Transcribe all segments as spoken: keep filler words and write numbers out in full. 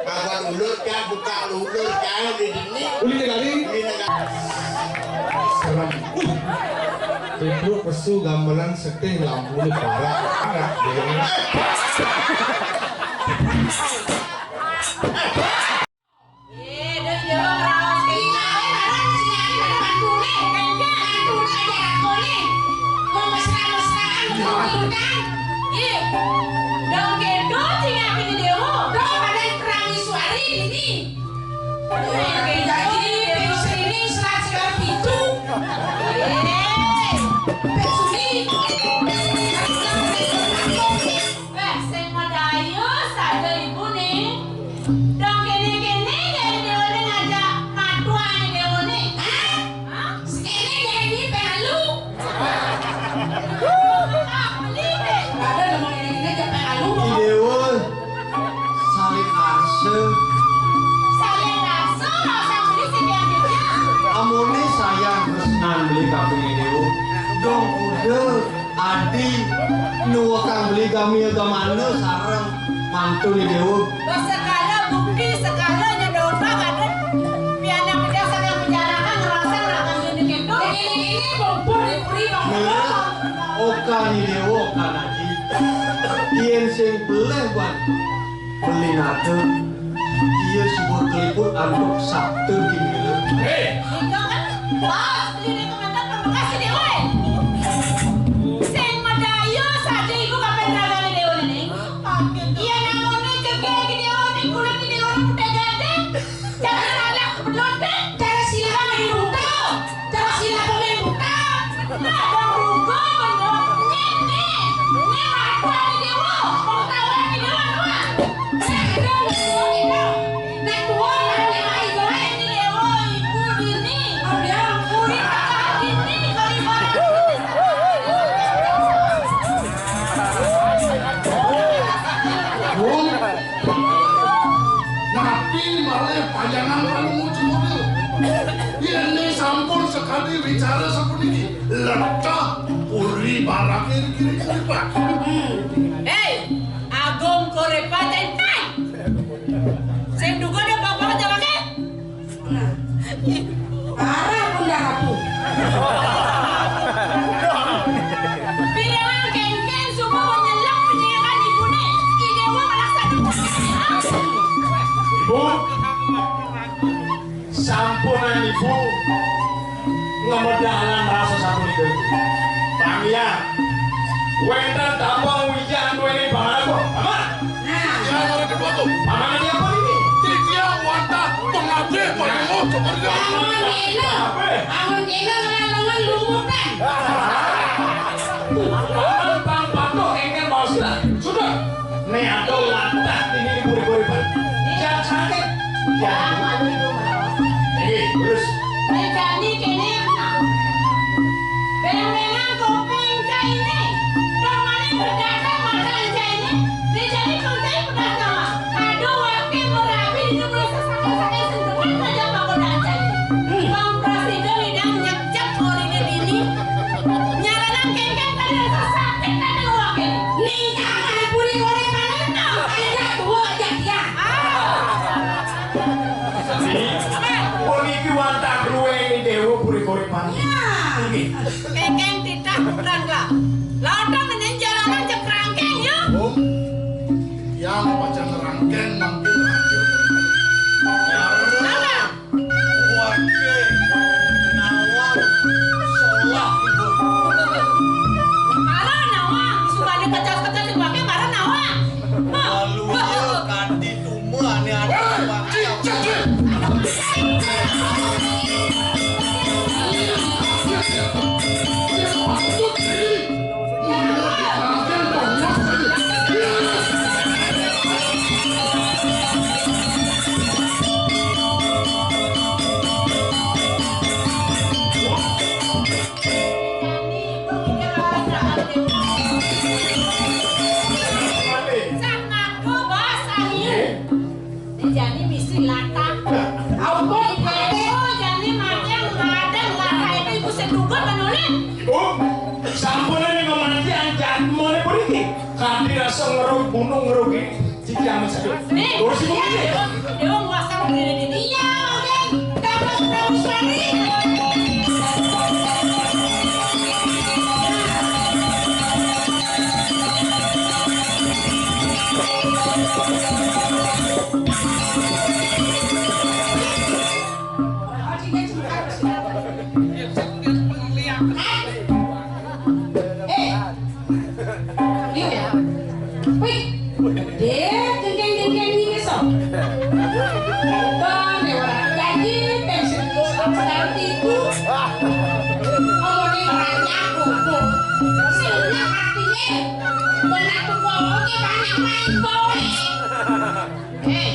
Kabar ulur kan, buka ulur kan, di sini. Uli negari. Uli negari. Serem. Tubruk pesu gamelan setih lampu ni parah. Parah. Wéh, sing madaya saja ibu nih. Dong kéné-kéné jani déwané ngajak matuané déwané. Hah? Hah? Sekéné jani pemalu. Ah, beli deh. Ada dong kéné-kéné jani pemalu. Déwa saling arsa. Saling arsa, rasa beli sing diambil. Amoné sayang tresnan beli kabéh déwa. Dong kuda Adi, nuwekang beli gamia gamana sareng mantuné déwa. Bas sekala bukti, sekala nyedotang ada. Pianak kita sedang menjarakan ngerasa ngelakuin gitu. Ini, ini kompor di puri, kompor. Nah, oka ni déwa, oka Adi. Yén sing belih ban beli nata. Iya suba keliput antuk sabda gini lho. Hei! Nika kan bos beli rekomendasi pamekasné déwa. Sing madaya saja ibu kapan ragané déwa né. Iya namanya cegah gini orang di kulit ini orang udah gede. Jangan anak belum deh. Cara silat main buta. Cara silat main buta. Nah, dong rugo bener. Ini, ini aku ada déwa. Mau tahu lagi déwa doang. Napi malih pajangan anu mucemur? Yén sampun sakadi wicara sapuniki, letah puri baraké kiri-kiri, Pak. Hei, Agung Korepa Tentai. Sing duga ada apa-apa aja pakai? Parah bunda aku. Bilang kengkeng semua menyelak penyerangan ibu nih. Ide gua malah satu. Ibu, sampunan ibu ngamedalan rasa sapunika. Tamiang, wénten tapang wijayan duéné bangaraga. Paman. Nah. Yang ada di foto. Paman ada apa ini? Titiang wantah pengabdi panemu seperti. Amun kéné, amun kéné ngalungan lumutan. Paman pang patuh éngkén baos. Sudah. Né atur latah ini di puri-puri, Pak. Jangan sakit. Jangan. Ini, terus. Né jani kéné, nah. Béng-béngan kuping cainé. Domani berdatang mata cainé. Né jani kuntai pedas nama. Aduh, wakil merapi di jumlah sesakai-sakai sendeman saja pagoda cainé. Bang Prasida ngidang nyekcek oriné dini. Nyaranan kéngkén pada rasa sakit tapi wakil. Ning Ampuri oleh panentu, anak dua jadian. Puniki wantah duweni Dewa Puri Koripan. Nah. Inggih. Kengkeng titah putrangga. Lotong ngening jalanan cek rangkeng, ya. Om, yang pacan rangkeng mangkin rangkeng. Napa? Waké nawang solah ibu. Mara nawang, subané kecas-kecas sing waké mara nawang. Lalu iya kanti tuma ané ada. Jani misi latah. Ampun, Pak. Oh, jani mancang ladang latah itu ibu sedugut menulis. Bu, sampun ini ngemancang jadmone puniki. Kanthi rasa ngeruk gunung ngeruk ini. Jangan sedih. Nih, terus itu iya, gini. Dewa, Dewa nguasa berdiri di dia, oke. Dapat Prabu Suwandi. Eh, Liu. Wih, deh, geng-geng-geng ini so. Bukan, ya, orang lagi pensiun sekarang itu. Ngomongin banyak kumpul. Sehingga artinya, benar tuh ngomongnya banyak main boy. Eh,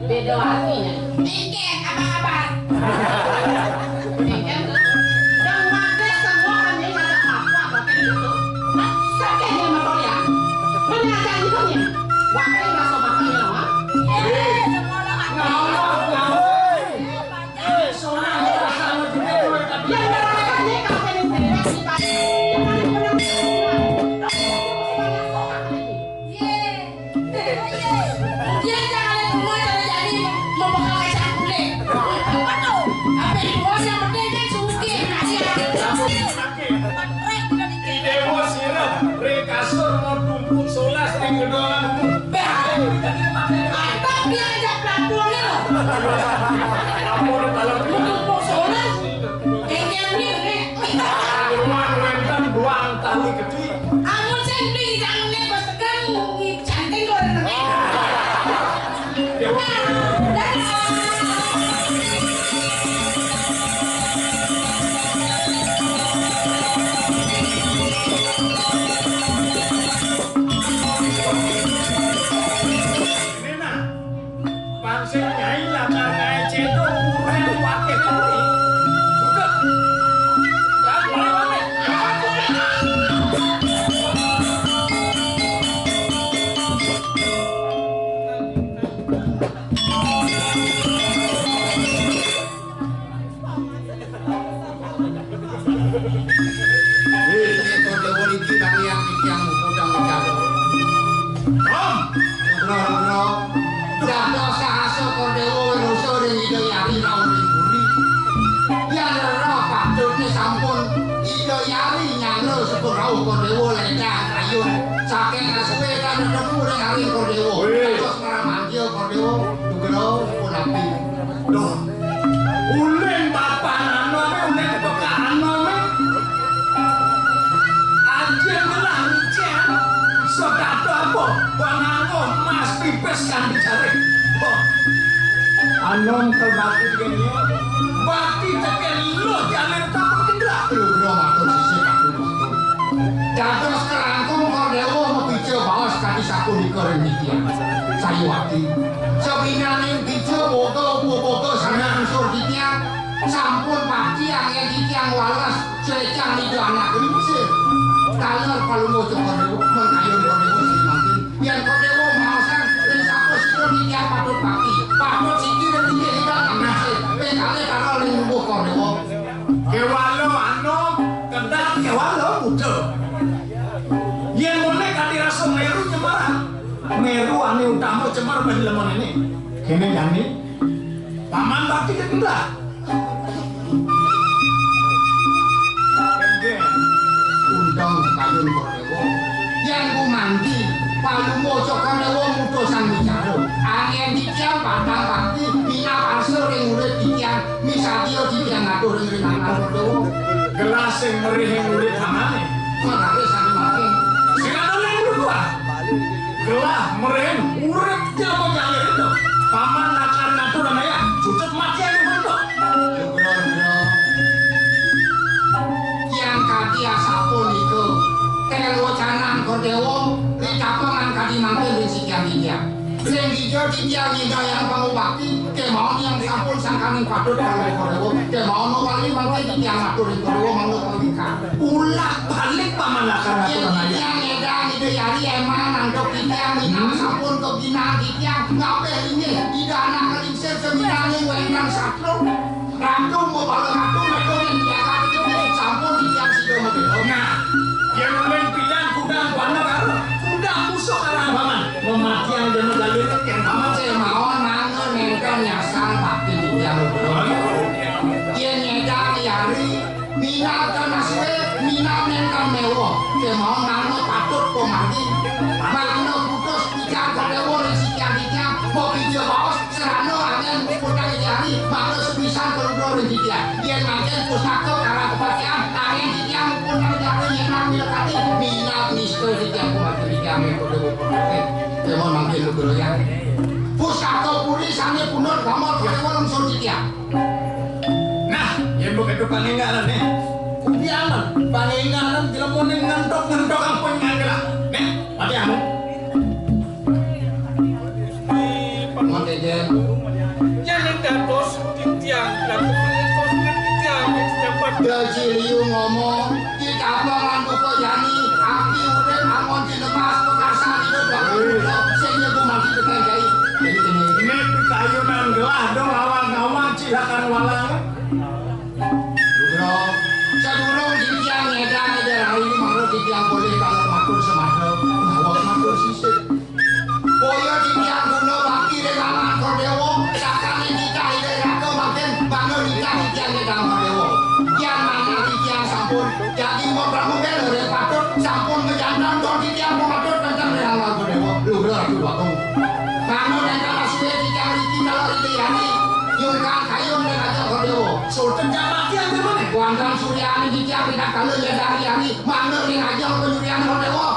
beda artinya. Engkén, abang-abang. Engkén, yang makan semua kan ini ada apa, apa kayak gitu. Nah, sakit ya sama kalian. Mana ada ini kan ya? Wakil masuk makan ya, Mak? Iya, semua orang makan. Ngawak, ngawak. Eh, soalnya ada sama juga, tapi yang berangkat nih, kalau pengen beres, dipakai. Yang paling benar, Mak. Iya. Iya, jangan lihat semua cara jadi membuka kacang kulit. Apa itu? Yang penting kan sugih, kaya. Dewa sira ring kasur mau tumpuk solas ring gedongan umur. Bah, atap dia ajak pelampungnya. Ampun, kalau tumpuk solas, kengkeng nih, nih. Rumah wenten buang tali gede. Amun sing beli jangan nih, bos tekan, canting kok. Pancen nyai lakar ngaé céndong urip waké kuwi. Judeg. Jangan paling waké. Hé, Kordéwa niki bang yang titiang muputang kejawen. Om! Nugra, nugra. Dados sahasa Kordéwa wirosa ring Ida Hyang Ri rawuh ring puri. Yan rereh patutné sampun Ida Hyang Ri nyanggra sampun rauh Kordéwa lédang kayun. Saking kasuwé tan tetemu ring aring Kordéwa. Wih. Dados ngramanja Kordéwa, nugra punapi. Duh. Uling papan anomé, uling bekas anomé. Ajin gelah licin, sedada apa, pananggo emas pipis kanthi jaring. Wah. Anom terbakti gini, bakti tekan lo jalin kapur kendrak. Lho, bro, matur sisih kabur matur. Dados kelangkung Kordéwa mabija baos kadi sapunika ring titiang. Sayuwakti. Sabinaning bija boga upaboga sané angsur titiang. Sampun pati anggén titiang wales cécang Ida Anak Lingsir. Taler palungguh Kordéwa, mengkayun Kordéwa sing mangkin. Yén Kordéwa maosang ring sapa sira titiang patut bakti. Patut siki ring inggih Ida Anak Lingsir. Ping kalih karo ring lungguh Kordéwa. Kéwala anom, kendhat kéwala muda. Yén ngoné kanthi rasa meru cemerang, meru ané utama cemer bagi lemon ini. Kéné jani, paman bakti kendhat. Undang kayun Kordéwa. Yén gumanti, palungguh Kordéwa mutusang bicara. Anggén titiang patang bakti, minangka ring urip titiang. Misadia titiang ngatur ring rinangan Kordéwa. Gelah sing merih ing urip amané. Mangkané sami mati. Sing ngatur ring Kordéwa. Gelah merih urip jaba jalir itu. Paman lakar ngatur anaya, cucut mati ing bentuk. Nugra, nugra. Yang kadi asapunika, tél wacanan Kordéwa, ritapangan kadi mangkin ring sikian titiang. Sing dija titiang nyidayang pangubakti, kémaon yang sampun sangkaning patut karo Kordéwa, kémaon wali mangkin titiang matur ring Kordéwa manut pangwikan. Ulah balik paman lakar ngatur anaya. Titiang ngédang Ida Hyang Ri émang nantuk titiang minangka sampun kabinah titiang ngapih linggih Ida Anak Lingsir seminaning wénten satru. Ratu mbok bala ratu, ratu ning jagat iki sampun titiang sida mabéla. Nah, yén uling pidan kudang wana karo kudang musuh karo paman. Mati yang dene dalil kan yang amat. Semaon mangga nénten nyasar bakti titiang. Yén nyédang yari, minab tan asué, minab nénten méwah. Semaon mangga patut pamargi. Mangga putus titiang kadéwa ring sitian titiang, mapija baos, sarana anggén puputang yari, mangga sepisan kalugra ring titiang. Yén mangkin pustaka karang kapatihan, anggén titiang puputang yari, yén nang milekati, minab nista titiang pamargi titiang ring kadéwa pamargi. Semaon mangkin lugra ya. Pustaka puri sané pundut gambar kadéwa lungsur titiang. Nah, yén begitu pangénggalan, né. Kudianan, pangénggalan, jelemané ngentok-ngentok ampun nganggelah. Né, pati anu. Mangké, Jén. Yén dados titiang, dados titiang, dapat. Daji liu ngomong, Di kabangan buka jani, api urip angon tinemas, pekasan idup bakal idup, sing nyebut mati tekén jai. Jadi kéné. Né pikayunan gelah dong awak-awak cilakan walang. Bro, sadurung titiang nyédang Ida Rai, mangda titiang polih kala matur sematra, ngawak matur sisip. Boya titiang guna bakti ring anak Déwa, sakaning titah Ida Raka mangkin, mangda nitah titiang nyédang Déwa. Yan manah titiang sampun dadi umat pramugari ring patut, sampun majanten tur titiang pamatut tentang ring anak Déwa. Lugra Ratu Bagong. Mangda nénten asué titiang riki taler Ida Yani, nyungkang kayun ring ajeng Déwa. Sultan Jambatian di mana? Wantah Suryani titiang ritatkala nyédang Yani, mangda ring ajeng panyuryani Déwa.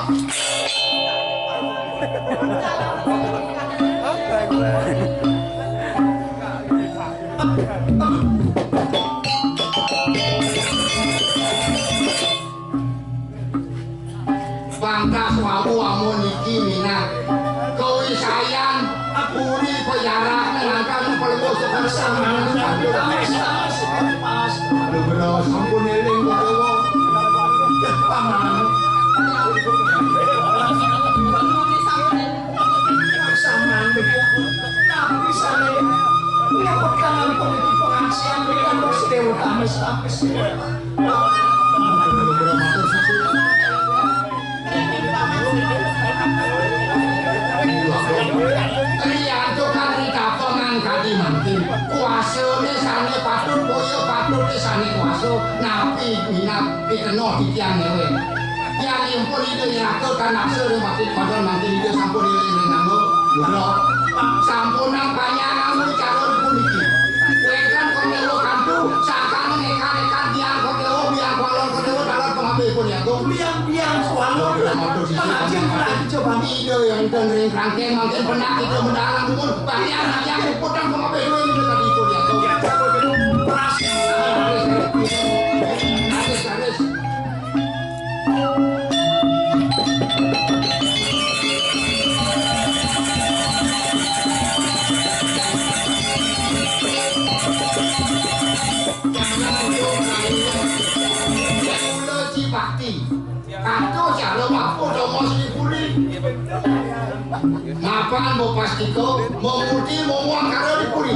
Pantas wau amun niki minat kawisayan puri pajarak nangkang pelebus sama. Aduh, bro, sampun éling, Déwa. Paman. Laksamana, tapi sané ngepetang ampun iki pangasihan pikantos déwata mestapis. Riantukan ritapangan kadi mangkin. Kuasané sané patut, boya patuté sané kuasa, napi minab pikenoh titiang ngewen. Yan nyumpun Ida nyata tan aksa ring bakti padon mangkin Ida sampun éling ring angga. Mula sampunang panjang angga cara puniki. Wénten Kondéwa kantu, sangkan nékan-nékan biang Kondéwa, biang kualon Kondéwa, taler pangabih pun ya, Gung. Biang, biang kualon. Matur sisip. Panajeng, panajeng, coba. Ida yang ten ring rangkén mangkin pendak Ida mendalang dumun. Panjang, panjang puputang pangabih pun Ida tadi pun ya, Gung. Garis, garis. Kula Cipati. Kados cara Bapak Rama Sri Puri. Mapan mupastika, mung mudi, mung wangkara di puri.